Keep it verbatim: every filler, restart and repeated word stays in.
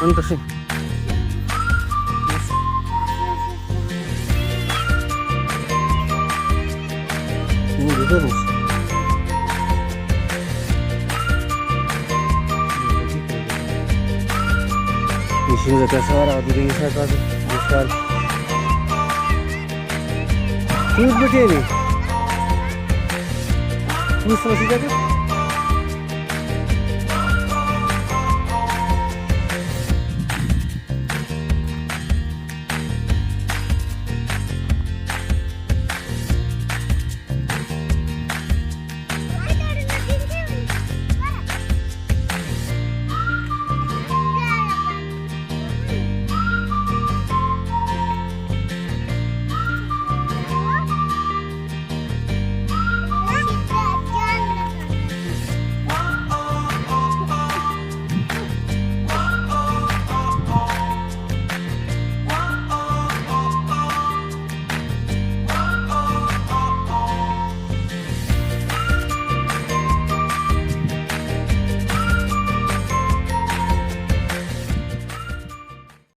انت سے۔ مشین زکا سارا دو دن سا کا دو۔ پوت بٹے نہیں۔ پوت سمجھ جاتے؟